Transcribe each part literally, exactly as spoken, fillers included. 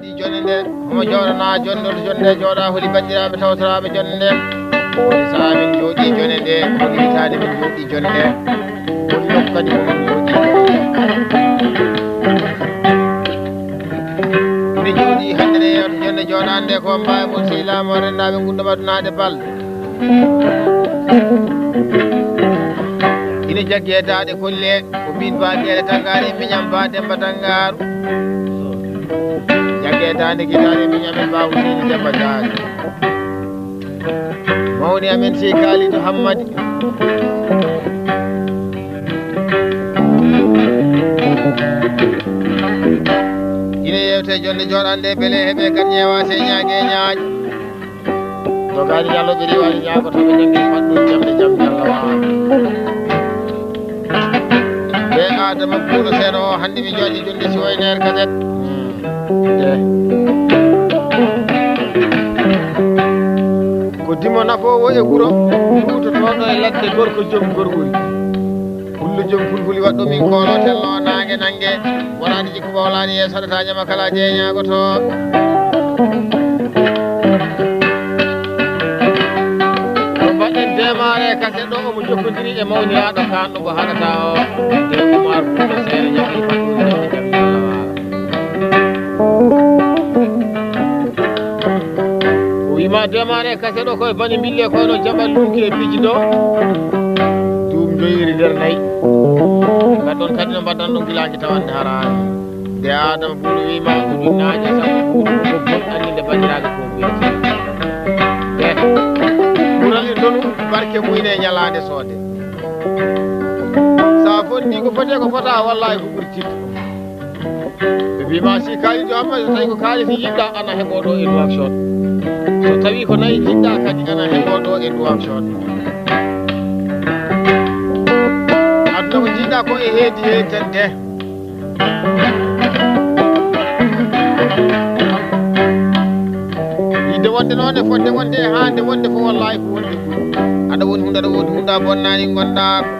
Jonnde nde, homo jooɗanaa jonnde, to jonnde nde jooɗaa, holi banndiraaɓe tawtoraaɓe jonnde nde? Woni so amin njooɗii jonnde nde, woni hitaande min njooɗii jonnde nde, woni nokku kadi ko min njooɗii jonnde nde. Ina jooɗii hannde nde yeewta jonnde jooɗaande nde ko Mbaye Moon Sey Laamu rennaaɓe ngundam adunaade bal. Ina jaggi e daaɗe kolle, ko min Ba Geele Tanngaar e miñam Ba Demmba Tanngaar. Jaggi e daande gitaare e miñam e Ba Huseyni Demmba Gaali. Mawni amen Sey Kaalidu Hammadi. Ina yeewte jonnde jooɗaande bele heɓe kan ñeewa sey ñaage ñaaj. Dogaani ñallo ɓe riiwaani ñaagoto ɓe janngi faɗɗu jamɗe jam ñalla waa. Ɓe Adama Buuɗo Seeno o hannde mi jooɗi jonde si wayneer kaset. De. Ko dimo nafoowo e wuro, luutotooɗo e ladde gorko jom gorwuri. Pullo jom fulfuli waɗɗo min koolo tello naange nange. Waraani jikku bawlaani e saɗata ñama kala jeeñaagoto. Ko mbaɗɗen demaare kaset ɗo omo jokkondiri e mawniraaɗo kaanɗo mo haɗata o. De Umar Fuuta Seere ñaɓi fattude e jam ñalla waala. O wiima demaare kaset ɗo koye bani mbille kono jaɓal lunki e piiji ɗo. Duum joyiri nder nayi. Mbaɗɗon kadi no mbaɗɗon ɗum gilaaki tawande haraani. Nde Adama Buuɗo wiima ujunnaaje sappo buuɗo ko bon anni nde banndiraaɓe ko mbiyete. De. Ɓural e ndonu barke muyne e ñalaande soode. Sa fondi ko fotee ko fota wallahi ko ɓuri tiggi. Ɓe mbiima si kaalijo amma so tawi ko kaalisi yiɗɗa ana heɓo ɗo e Nouakchott. So tawi ko nayi jiɗɗa kadi ana heɓo ɗo e Nouakchott. Aduna ko jiɗɗa ko e heedi heedi tan de. Yidde wonde noon e fodde wonde e haande wonde fof wallahi ko wonde fof. Aɗa woni hunde aɗa woni hunde a bonnaani ngonɗa ko.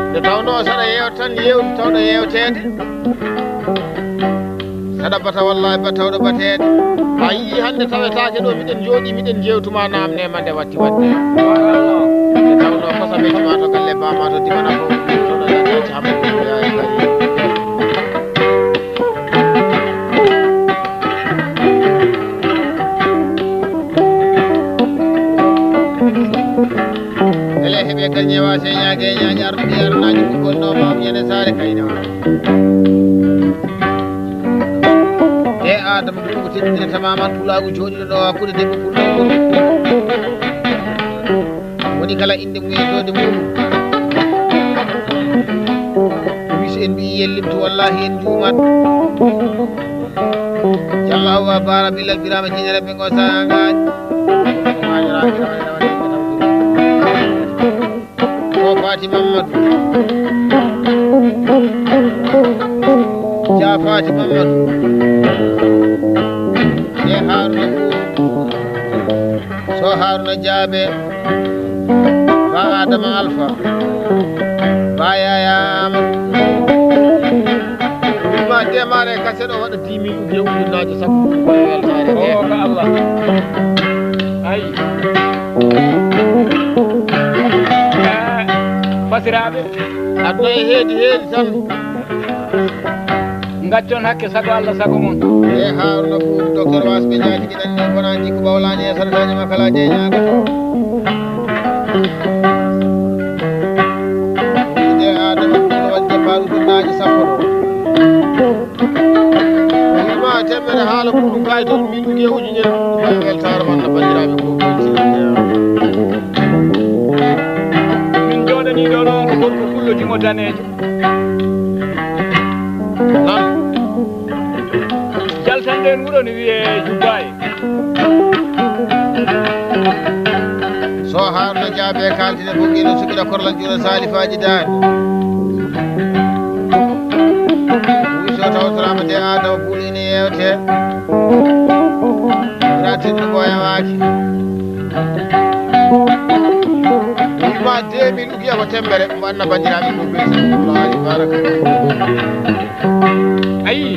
Nde tawnoo saɗa yeewta tan yeewtu tawɗo yeewteede. Saɗa bata wallahi ba tawɗo bateede. A yii hannde tawetaake ɗo miɗen njooɗi miɗen njeewtuma naamne ma nde watti waɗde. Nde tawnoo kosa metti ma to galle ba ma to dimana fof. Tawɗo yaakaji hambo yaaya kadi. Ele heɓe kal ñewa se ñaage ñaañi arɗo ɓi arnaaji ko golno maam ñande saare kayna. E Adama ɗum ko teddinata maman pulaagu jooɗiɗo ɗo hakkude debbo pullo. Woni kala inde mum e jode mum. Wis en mbi yellimtu wallahi en juumat. Yalla Awa Bara Bilal Birama Jeñare ɓe ngo saha ngaji. Ko Fati Mamadou. Ja Fati Mamadou. E Haruna Sow. So Haruna Jaabe. Ba Adama Alfa. Ba Yaya Amadou. Ma demaare kaset o waɗa dix mille ou bien ujunnaaje sappo. Ko weltaare de. O ka Allah. Ay. Fasiraaɓe. Aduna e heedi heedi tan. Ngaccon hakke sago Allah sago mon. E Haruna Buubu, Docteur Wasɓe Jaaji giɗan ni wona jikku bawlani e sarataji ma kala je ñaaga. Wujde Adama Buubu waɗde faru dunnaji sappo ɗo. Wima temere haala muɗum kay toon min uge ujunere muɗum e weltare walla bandiraɓe ko min jooɗani ɗo ɗon ko gorko pullo jimo danejo. Nan. Jaltanɗen wuro ne wiyee Jubbaye. So Haruna Jaabe kaltine fof ino suɓira korlal juuɗe Salifaji Daani. Ɗum so tawtorama de Adama Buulo ina yewte. Ratin no ɓooyawaaki. Wima deux mille ugiya ko temmere, mo anna bandiraɓe ko be. Wallahi baraka. Ayi.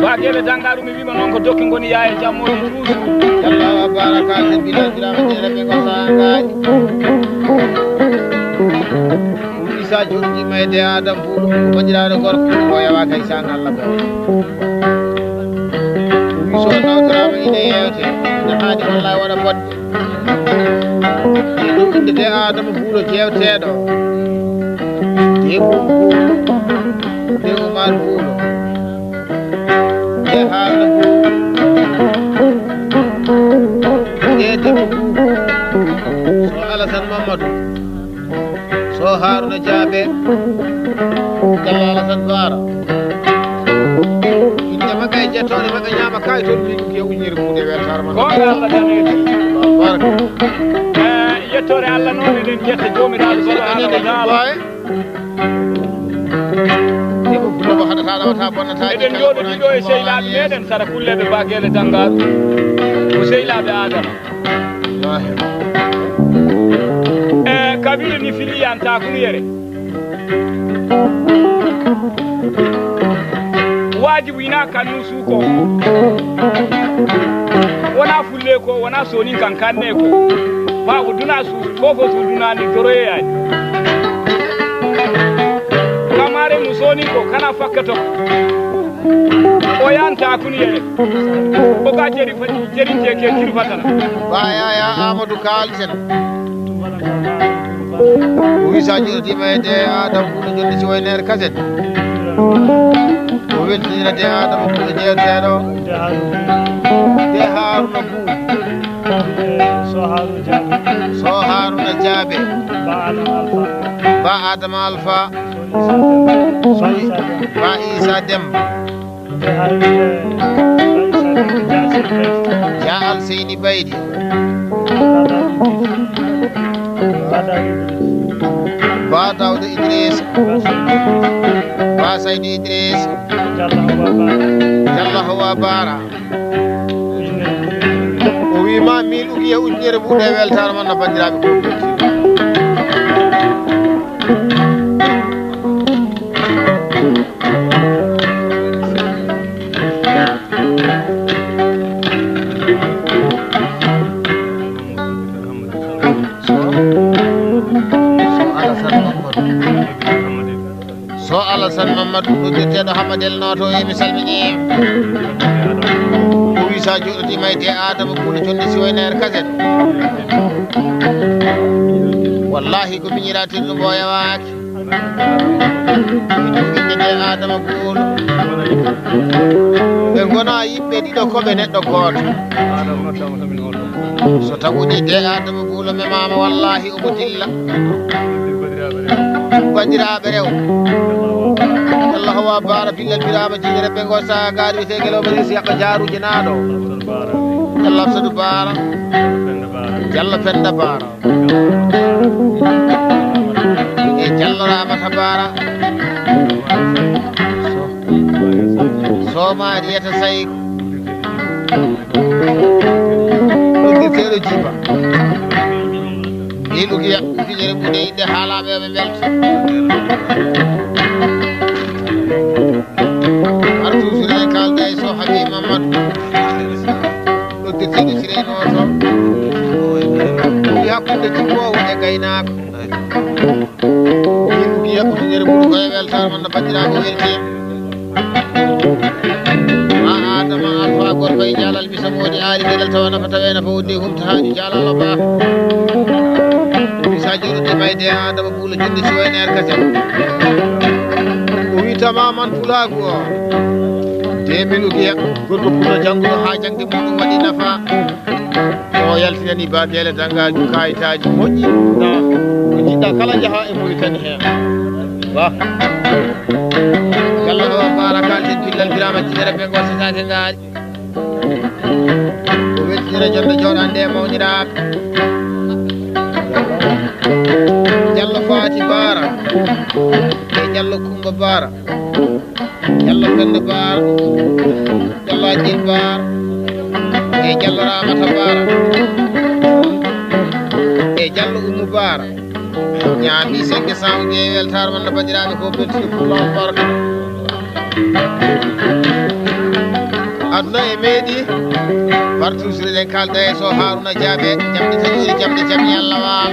Ba gele dangaru mi wima non ko dokki ngoni yaye jammo e duusu. Yalla wa baraka se bila bila ko jere be ko sangai. Isa jurdi mayde Adam buɗo ko bandiraɗo gorko ko yawa kay sang Allah bo. Wi so nawtorama ine yewte, ine haadi wallahi wona fodde. E ɗum innde de Adama Buulo jeewteeɗo. De Buulo, de Umar Buulo. De Haruna Buulo. De Debbo Buulo. So Alasan Mamadou. So Haruna Jaabe. Jalla Alasan Baara. Inde maɓɓe e jettoore maɓɓe ñaama kaay toon mbiɗo wiya uññere muuɗe weltaare ma. Goonga Allah daneejo. Barka. Eh, yettoore Allah noon eɗen jetta Joomiraaɗo subhaanahu wa taala. Ebo bulo ko haɗata ɗawata bonnata. Eɗen njooɗo ɗiɗo e seylaaɓe meɗen sara kulleeɓe Bageele Danngaru. Ko seylaaɓe Adama. E kabiri ni filiyan takuniyere. Waajibu ina kannu suuko. Wona fulle ko, wona sonin kan kanne ko. Ba ko duna su, ko fo su duna ni doroye yaani. Kamare mu sonin ko kana fakkato. O yanta kuni yere. O ga jeri fati, jeri je ke kiri fatana. Ba ya ya Amadou Kalsen. O wi sa jooɗiima e de Adama Buulo Jonde si wayneere kaset. O weltinira de Adama Buulo jeewteeɗo. De Haruna Buulo. So Haruna Jaabe. So Haruna Jaabe. Ba Adama Alfa. Ba Adama Alfa. So Isa Demba. Ba Isa Demba. Nde hannde Baye Saliou Dia Seydi Baydi. Dia Alseyni Baydi. Baba Idris. Baba Idris. Ba Daouda Idris. Ba Seydi Idris. Ba Seydi Idris. Jalla Hawa Bara. Jalla Hawa Bara. Ine. O wiima mille ugiya ujunere mbuɗe weltaare mon no banndiraaɓe ko. So Alassane Mamadou noddirteeɗo Hamadel Nooto, e mi salmini. O wi sa jooɗotiima e de Adama Buulo Jonde si waynaare kaset. Wallahi ko miñiratirɗo mbo yawaaki. Inde de Adama Buulo. Ɓe ngona yiɓɓe ɗiɗo ko ɓe neɗɗo gooto. So tawoni de Adama Buulo memaama wallahi omo dilla. Banndiraaɓe rew. Allah wa bara billal birama jiɗere ɓe ngo saha gaari wiyetee Gelo Maris yakka jaaruji naaɗo. Jalla Absadu Bara. Jalla Penda Bara. E Jallo Ramata Bara. Soma Riyata Sayko. Noddirteeɗo Jiba. Miɗo wiya fijere ɓuuɗe yiɗde haalaaɓe ɓe mbelta. Artu Siré kaalda e so Habi Mamadou. Noddirteeɗo Siré Nooto. Ɗi hakkunde jibboowo e gaynaako. Ɗi ɗuɗi yaɓɓude nder ɓuru koye weltaare mon no banndiraaɓe welti. Ma Adama Alfa gorko e jaalal bisa moodi aari gelal tawa nafa tawe nafa wodde humta haaju jaalal o ba. Bisa jooɗo de mayde Adama Buulo Jonde si wayne er kasen. O witama man pulaagu o. Deux mille ugiya gorko pulo jannguɗo haa jaŋde muɗum waɗi nafa. O yaltinani Bageele Danngaaju kaayitaaji moƴƴi. Ko jiɗɗa kala njaha e Mauritanie heen. Ba. Yalla o baraka te billal birama jinere be ngol sesate ngaari. O weltinira jonde jooɗande e mawniraaɓe. Jallo Faati Baara. E Jallo Kumba Baara. Jallo Penda Baara. Jallo Ajil Baara. E Jallo Ramata Bara. E Jallo Umu Bara. Ñaami cinq cent uji e weltaare mon no banndiraaɓe ko beltiiɗo Pullo Barka. Aduna e meeɗi. Partout sur eɗen kalda e so Haruna Jaabe jamɗe tati jamɗe jam yalla waal.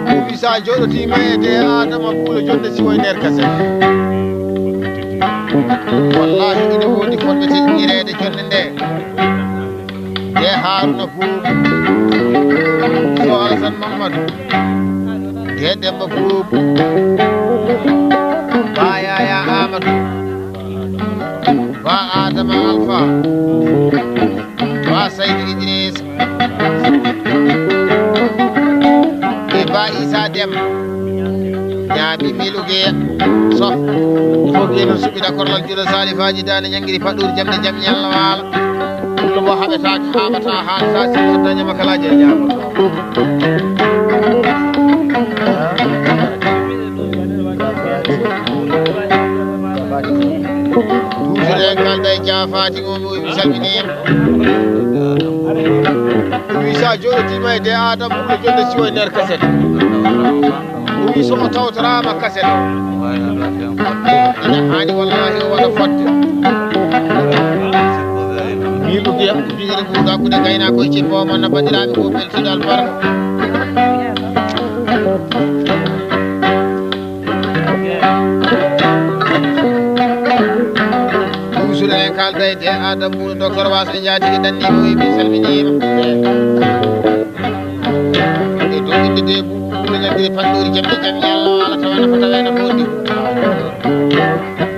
Ɗum wi sa jooɗotiima e de Adama Puulo jonde siwo e nder kaset. Wallahi ina woodi fotɓe teƴƴireede jonde nde. De Haruna Buub, so Alasan Mamadou, de Demba Buub, Ba Yaya Amadou, Ba Adama Alpha, Ba Saydi Idriss, e Ba Isa Dem. Ñaami miilu geya. So. Fof geya noon suɓida korlal juuɗo Salifaaji daande ñanngiri paɗɗuuri jamɗe jam ñalla waala. Pullo mo haɓetaaka, haaɓata, haalata, si wonta ñama kala je ñaama. Duusere kalda e jaafaati o, o mi salminiima. O wi sa jooɗotiima e de Adama, o jonde siwo e nder kaset. O wi so o tawtoraama kaset o. Ina haani wallahi o waɗa fodde. Miilu geya, o jogiri ɓuuɗa kude gaynaa koye cippo o, manna banndiraaɓe ko beltiiɗo albarka. Duusuɗo en kalda e de Adam Buuɗo, docteur Waso Jaatigi danni mo, mi salminiima. E dow inde de Buuɗo nandiri panɗori jamɗe jam yalla wala tawana ko tawena fondi.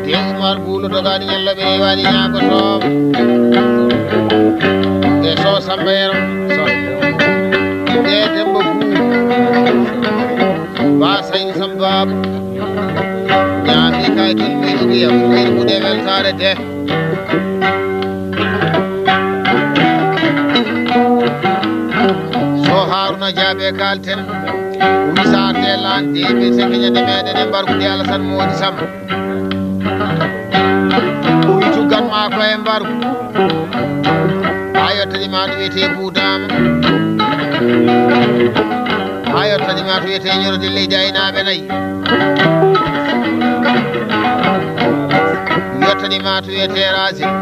De Umar Buuɗo dogani yalla ɓe rewani ñaagoto. E so Samba Yero, so. De Demba Buuɗo. Ba Saydu Samba Baabu. Ñaami kay tun ɓeydu ndiyam, ɓeydu ɓuuɗe weltaare de. So Haruna Jaabe kalten, o wi sa arde lan, de ɓe sekeñe de meɗen e mbargude Alasan Moodi Samba. O wi tuggan ma ko e mbargu. Ha yottani ma to wiyete Buudaama. Ha yottani ma to wiyete Ñorodi leydi aynaaɓe nayi. Yottani ma to wiyete Racine.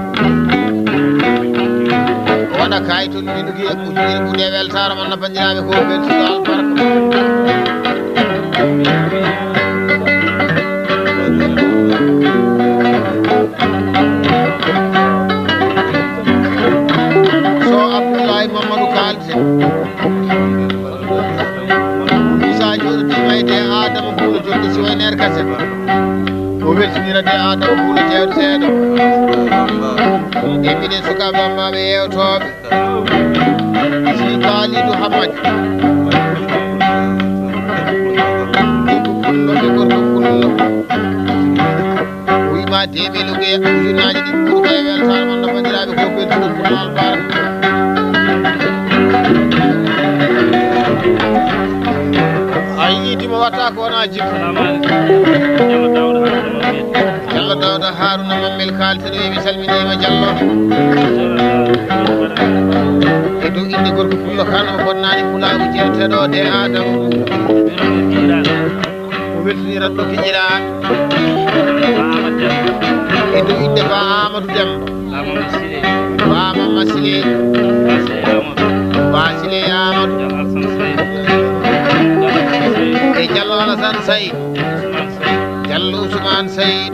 Ko waɗa kay toon mi dugi e ujunere ɓuuɗe weltaare mon no banndiraaɓe ko beltuɗo albarka. So Abdoulaye Mamadou Kalde. Moussa Diop ɗo tiima e de Adama Buulo Jonde si wayno er kaset. O weltinira de Adama Buulo jewte seeɗa. E minen sukaaɓe am maaɓe yeewtooɓe. Si Kalidou Hamadi. Debbo pullo e gorko pullo. O wiima de mi luge ujunnaaji ɗi ɓuri koye weltaare mon no banndiraaɓe ko beltuɗo pullo albarka. A yii dimo watta ko wona jikko. Salamu aleykum. Jallo Dawda Haruna Mammel. Jallo Dawda Haruna Mammel kalten o wi mi salminiima Jallo. E dow innde gorko pullo kan o bonnani pulaagu jeewteɗo de Adam. O weltiniran ɗo giƴiraaɓe. E dow innde Ba Amadou Demba. Ba Mama Sile. Ba Sile Amadou. E Jallo Alassane Seye. Jallo Ousmane Seye.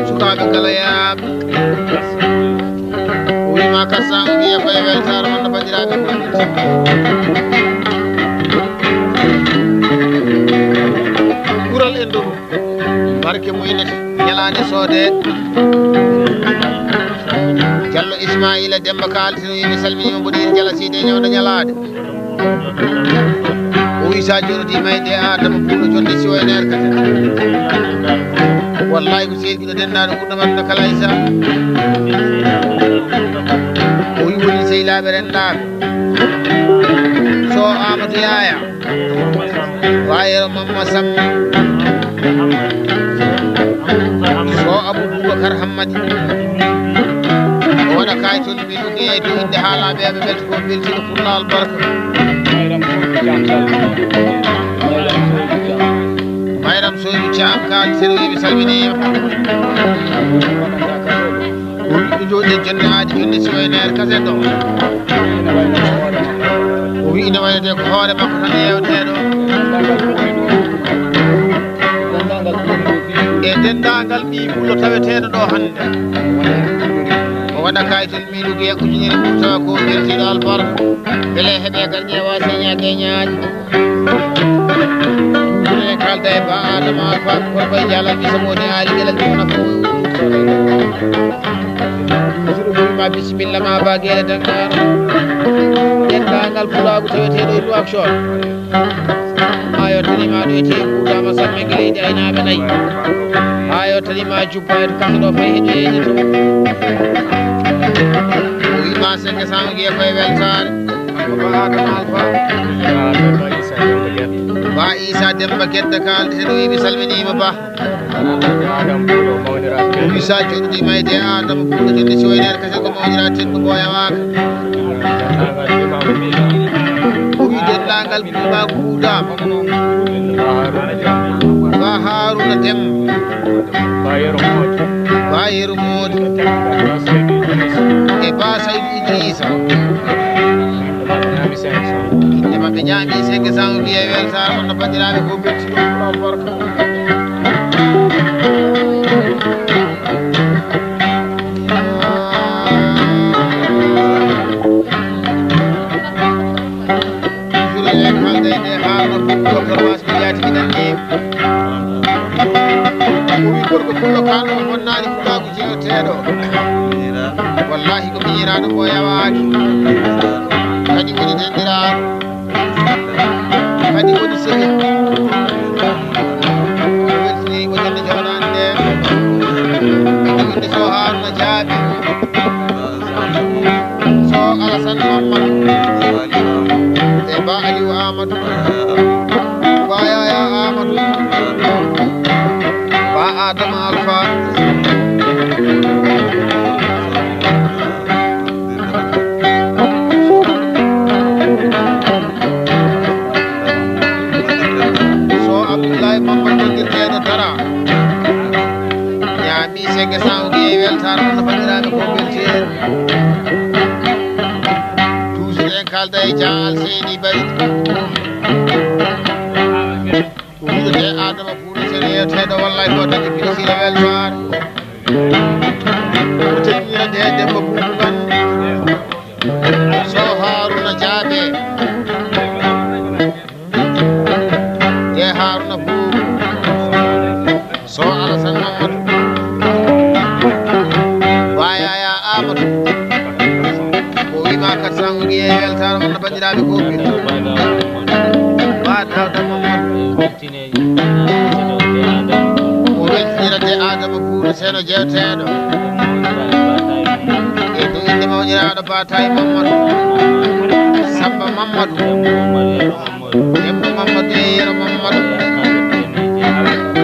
Sukaaɓe Galayaaɓe. O wiima kasa o wiye koye weltaare mon no banndiraaɓe. Ɓural en ɗo ɗum. Barke mum ina ñalaande soode. Jallo Ismaila Demba Kaltino, mi salminiima mboɗo ina jala seydi e ñawda ñalaade. O wi sa jooɗotiima e de Adama Buulo Jonde si wayno er kadi. Wallahi ko seydi giɗo denndaano ɓurɗo maɓɓe no kala isa. O wi woni sehilaaɓe renndaaɓe. So Amadou Yaya. Wayero Mamma Sam. So Abou Boubacar Hammadi. Tolni min ɗum yeey to innde haalaaɓe, ɓe mbelti ko mbeltiiɗo Pullo albarka. Mayram Soydu Caam Kal Seno, wi mi salminiima. O wi ɗo jooɗi jonde aadi, jonde si wayneere kasen ɗo. O wi ina waynetee ko hoore makko tan yeewteeɗo. E denndaangal ɓii Pullo taweteeɗo ɗo hannde. O waɗa kayitol miilugu e ujunere ɓurtawa ko mbeltiiɗo albarka. Mbele heɓe garñe wa seña geñaaji. Mbele kalda e ba Adama Alfa ko koy jala bisa moni ali gela jona ko. Suru buri ma bisimilla ma ba gele dangar. Denndaangal pulaagu taweteeɗo e Nouakchott. Haa yottanima ɗo e teewu Kuuta Masal men e leydi aynaaɓe nayi. Haa yottanima jubba e to kasa ɗo fayi heɗo yeeƴe to. O wima seke sango giye koye weltaare. Ba Adama Alfa. Ba Isa Demba Gedda kaalde heɗo wi mi salminima ba. Adam Puulo mawnira. Wi sa joɗɗima e de Adama Puulo jonde si wayneede kasen ko mawnira tendu mbo yawaaka. O wi denndaangal bima kuudaama. Ba Haruna Dem. Ba Yero Moodi. Ba Yero Moodi. E Ba Saydu Idrissa. Inde maɓɓe ñaami cinq cent wiye weltaare on no banndiraaɓe ko belti ɗum ɗo barka. Toujours en haalde nde haalno Boubacar Mass Goudiaty inan ni. O wi gorko pullo kalno bonnaani pulaagu jeeteeɗo. Wallahi ko miñiraaɗo mo yawaaki. Kadi woni denɗiraaɗo. Kadi woni sehil. O weltinirii mo jannde jooɗaande nde. Kadi woni so Haruna jaabi. So Alasan Mamadou. E Ba Aliou Amadou. Ba Yaya Amadou. Ba Adama Alfa. So Abdoulaye Mamadou jogirteeɗo dara. Ñaami sege sawgi e weltaare on no banndiraaɓe ko belteeɗo. Toujours en kalda e Dia Alseyni Bari. Ko wiide Adama Buuɗo Sene yeeteeɗo wallay ko dañi piɗo sira weltaare. Ko teddinira de Demba Buubu Kan. So Haruna Jaabe. De Haruna Buubu. So Alasan Mamadou. Ba Yaya Amadou. Ko wima quatre cent ko ƴeewi weltaare wonno banndiraaɓe ko ɓe. Ba Dawda Mamadou. O weltinira de Adama Buuɗo Seno jeewteeɗo. E ɗo innde mawniraaɗo Ba Tawi Mamadou. Samba Mamadou. Demba Mamadou e Yero Mamadou.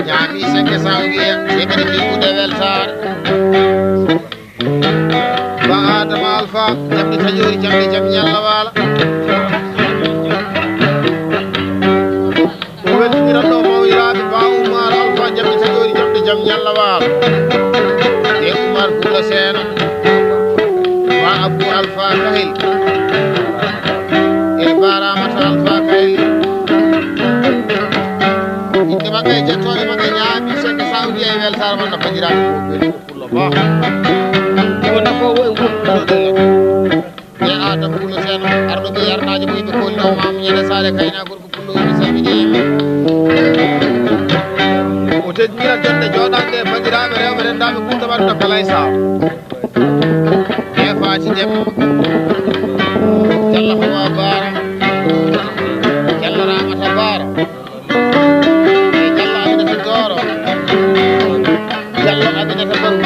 Ñaami seke sawgiya. Teɓere ɗiɗuɗe weltaare. Ba Adama Alfa, jamɗe taƴoori, jamɗe jam ñalla waala. O weltiniran ɗo mawniraaɓe Ba Umar Alfa, jamɗe taƴoori, jamɗe jam ñalla waala. E Umar Buula Seena. Ba Abou Alfa Kahel. E Ba Ramata Alfa Kahel. Inɗe maɓɓe e jettooɗe maɓɓe ñaami seke sawgiya e weltaare mon no banndiraaɓe ko ɓe. Pullo Ba. Ko nafoowo e wuro Pullo Della. E Adam Pullo Seno, arɗo ɓe yarnaaji mo yimɓe kolli o maamu ñande saare kayna gorko Pullo o mi salmini yimɓe. O teddinira jonde jooɗaande e banndiraaɓe rewɓe renndaaɓe Kuuta Ɓanto Kalay Saw. E Faati Dem. Jalla Hawa Baara. Jalla Ramata Baara. E Jalla Aminata Dooro. Jalla Aminata Baru.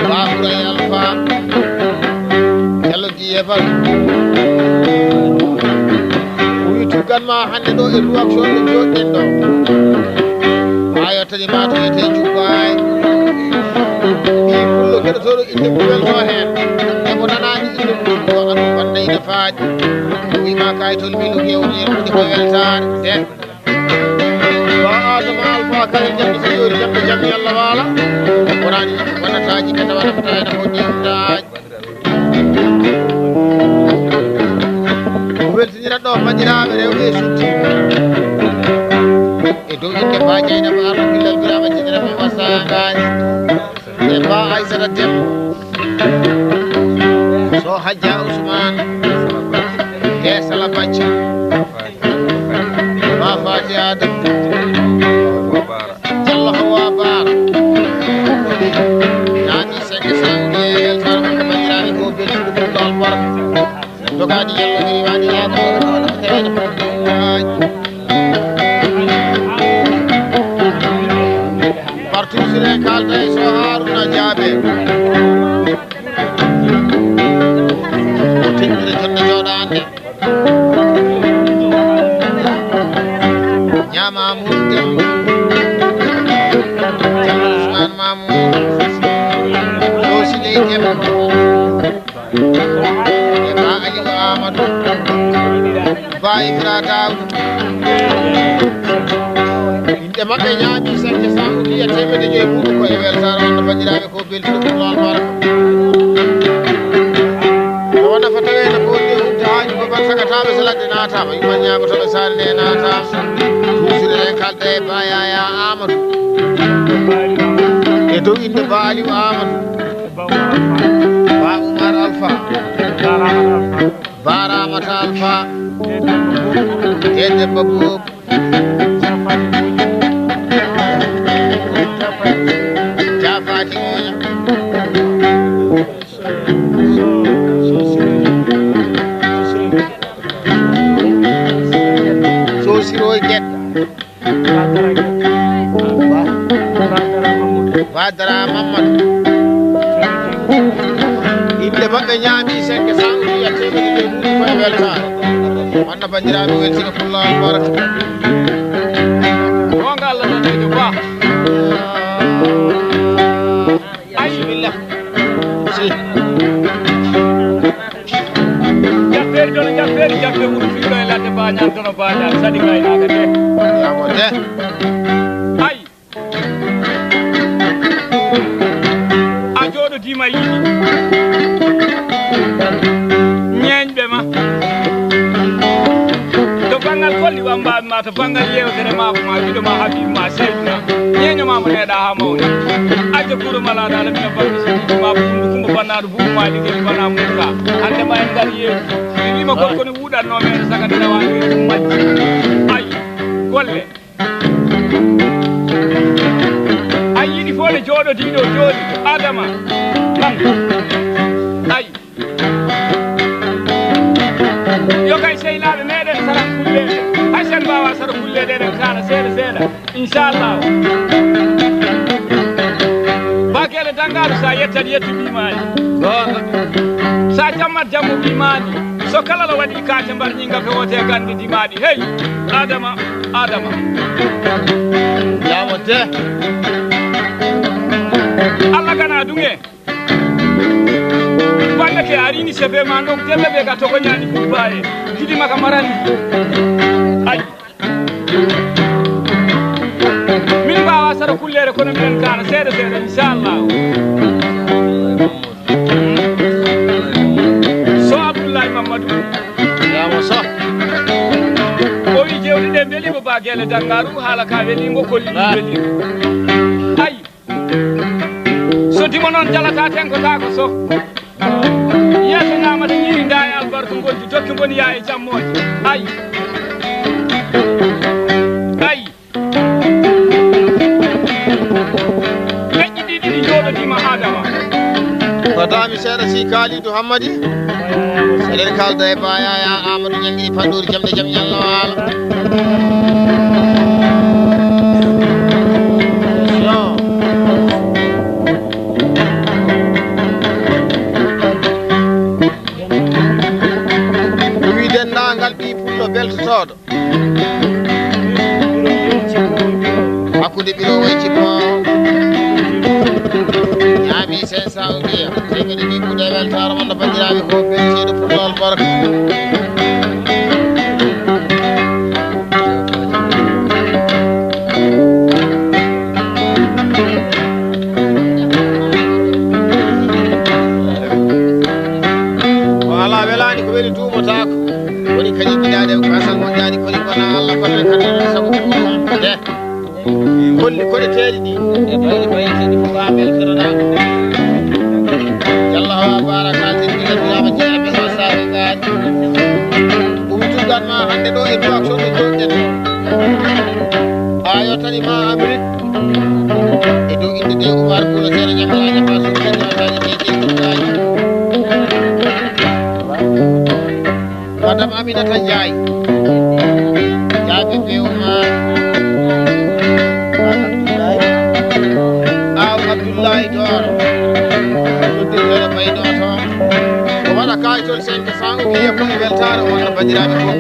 Ba Houraye Alfa. Jalla Diye Baru. O wi tuggan ma hannde ɗo e Nouakchott ɗo jooɗɗen ɗo. Haa yottani ma to wiyetee Jubbaay. Debbo welto heen. Debbo nanaani inde mum ko anndu wonde ina faaɗi. Wiima kay tolni no gewni en woni ko weltaare. Den. Ba Adama Alfa Kane jamɗe so yoori jamɗe jam yalla waala. Wonani wonataaji kata wala ko tawena ko ɗiwtaaji. Weltinira ɗo banndiraaɓe rewɓe e sutti. E dow innde Ba Jeyna Ba Arɗo Billal Biraama Jeyna Ba Wasaangaani. E Ba Aysata Dem. So Hajja Usmaan. E Sala Bacca. Ba Faati Adam. Jallo Hawa Baara. Naami senge sawni e yeltaare mon banndiraaɓe ko belɗuɗo ɓurɗo albarka. Jogaani yalla riwaani laaɓa. Partout sire kalda e so Haruna Jaabe. O teddire jonne jooɗaande. Ñaama mum dem. Usman Mamour. Ɗo si ley dem. E Ba Aliou Amadou. Ba Ibra Daoud. Inɗe maɓɓe ñaami sañde sawdi e teemedde joyi mbuɗu ko e weltaare on no banndiraaɓe ko belɗi ɗum laal baraka. No wona fa tawee no ko woni e hudde haaju ko ban sagataaɓe so ladde naataama, yumma ñaagotoɓe saare nde naataama. Toujours en kalda e Ba Yaya Amadou. E dow innde Ba Aliou Amadou. Ba Oumar Alpha. Ba Ramata Alpha. E Demba Boub. Jafati Moña. Sosiro Guetta. Badara Mamadou. Yimɓe maɓɓe ñaami cinq cent wiya teɓe ɗiɗi ɗum koye weltaare. Wonno banndiraaɓe weltino pulla on baraka. Goonga Allah tan nejo ba. Ay. Bismillah. Si. Jaffeeri dono jaffeeri jaffe wuro fiɗɗo e ladde bañal dono bañal sadi gaynaaka de. Yamo de. Ay. A jooɗodiima yiɗi. Ñeeñɓe ma. To banngal golli wammbaaɓe ma, to banngal yeewtere maako ma, giɗo ma, Habiibu ma, Seydina. Ñeeño ma mo neeɗa haa mawni. Acca kuuro ma laaɗa ala mina barke sidi ma ko hundu kumba bannaaɗo buubu ma ligel bana murta. Hannde ma en ngari yeewu. Mi wiima gorko ne wuuɗatnoo men saka nde rawaani majji. Ay, golle. Ay, yiɗi fof ne jooɗodiiɗo jooɗi Adama. Tan. Ay. Yo kay seynaaɓe meɗen sara kulleede. Hay sen mbaawa sara kulleede eɗen kaala seeɗa seeɗa. Inchallah. Bakele Dangaaru sa yettat yettu ɓimaani. Goonga. Sa jammat jammu ɓimaani. So kala la waɗi kaate mbar ñinga fewote gande dimaɗi. Hey, Adama, Adama. Yamo de. Allah gana dunge. Walla ke arini sefe ma ndok tembe be ga togo ñani kubaye. Kidi maka marani. Ay. Min mbaawa sara kulleere kono minen kaana seeɗa seeɗa inchallah. So Abdoulaye Mamadou. Yamo so. O wi jewte ɗe mbelimo ba gele Dangaaru haala ka welimo kolli welimo. Ay. So dimo noon jalata tenkotaako so. Yeeso ñaamata ñiiri ndaa e albarka ngonti tokki mboni yaa e jammooje. Ay. Ay. Leƴƴi ɗiɗi ɗi njooɗodiima Adama. Fadaami seeɗa si Kalidou Hammadi. Eɗen kaalda e Ba Yaya Amadou Ñangi Pandoori jamɗe jam ñallo haala. Yo. Ɗum wi denndaangal ɓii pullo beltotooɗo. Hakkunde ɓiro wayci ko ñaami Sesa Ogiya, tey kadi jikkude e weltaare mon no banndiraaɓe ko beltiiɗo Pullo Albarka. Ko alaa welaani ko weli duumotaako. Woni kadi giɗaaɗe ko kasal moƴƴaani koni kona Allah kono kadi sabu ko de. Holli koɗeteeɗi ɗi e bayɗe bayɗe ɗi fof haa mbeltonoɗaa. Yalla o a baara kalten ɗi ngannduɗaa ko jeeya ɓe ɗo saabi ngaari. Ɗum tuggat ma hannde ɗo e duwak soɗo joɗɗen ɗo. Ayo tani ma Amérique. E dow innde de Oumar Boula Seeɗa Ñamalaaje ma soɗɗen ñaataani de de ɗum gaañi. Madame Aminata Ndiaye. Jaabi ɓe Oumar. Aw Abdoulaye Doro. Ɗum ɗiɗo ɓayno to. O waɗa kayitol cinq cent o wiya ko e weltaare on no banndiraaɓe fof.